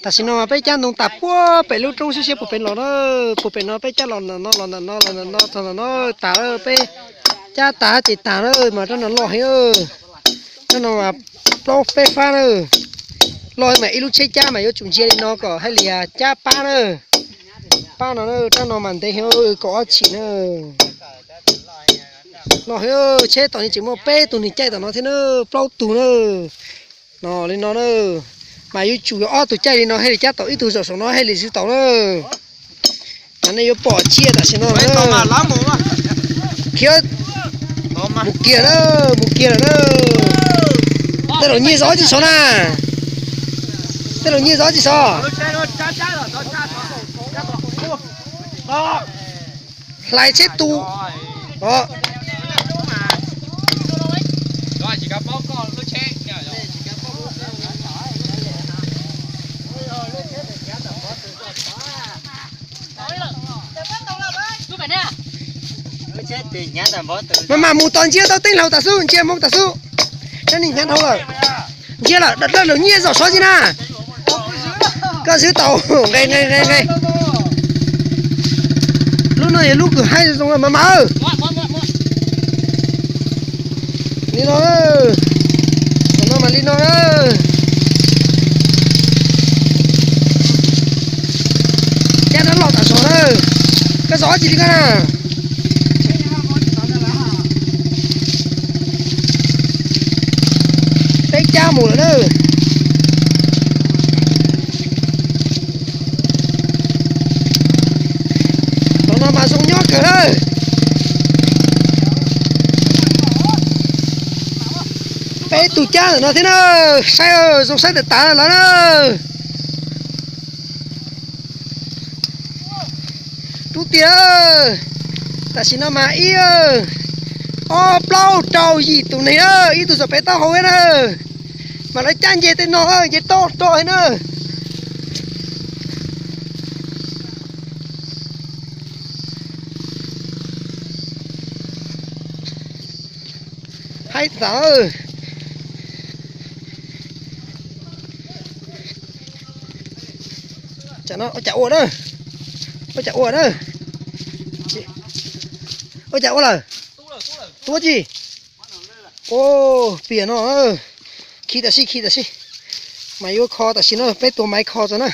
Tam sim no mas peb cab ntoo tas puag pem lub roob siab siab puag pem los na, puag pem no peb cab los ntawm no los ntawm no los ntawm no txog ntawm no tas lawm, peb cab tas ces tas lawm mas rab no loj heev. Rab no mas plaub peb fab na, loj mas ib lub tsheb cab mas yuav tsum ntsia li no kom hais li cab pab na. Pab no na, rab no mas ntev heev, kaum ob tshim na. Loj heev, tsheb tom ni tseem muaj peb tug neeg caij tom no thiab na, plaub tug na. No li no na, mas yuav tsum yuav ob tug caij li no hais li cab tau ib tug zaum saum no hais li xwb tau na. Mas nej yuav pom tsiaj tam sim no na. Khiav, mus kiag lawm, mus kiag lawm na. Tej laus nyiaj zov tsis sov na, tej laus nyiaj zov tsis sov. Hlais tsheb tu os. Mas mam mus tos ntsia tau teeb laus tas xub, ntsia hmoob tas xub. Sab nej hnyav dhau lawm. Ntsia lawm, dawm dawm laus nyiaj zaum sov tsis na. Koj swb tau, nqe nqe nqe nqe. Lub no yog lub kws haib zoo mas mas. Li no, no mas li no na. Cab rab loj tas zog na. Koj zov tsis li koj na. Peb cab mus lawm na. Tom no mas zoo nyob kawg lawm. Peb tug cab ntawm no thiab na, saib zoo saib tawm tas lawm na. Rub tiag, tam sim no mas ib, ob, plaub, rau, yim tus neeg na, ib tug saum pem taub hau na. Mas lawv cab nce tej no nce roj roj na. Haib tas. Ua cas ua na, ua cas ua na, ua cas ua lawm, tuab tsi, ua piam no, khi tam sim, khi tam sim, mas yuav kho tam sim no peb tua maiv kho tso na.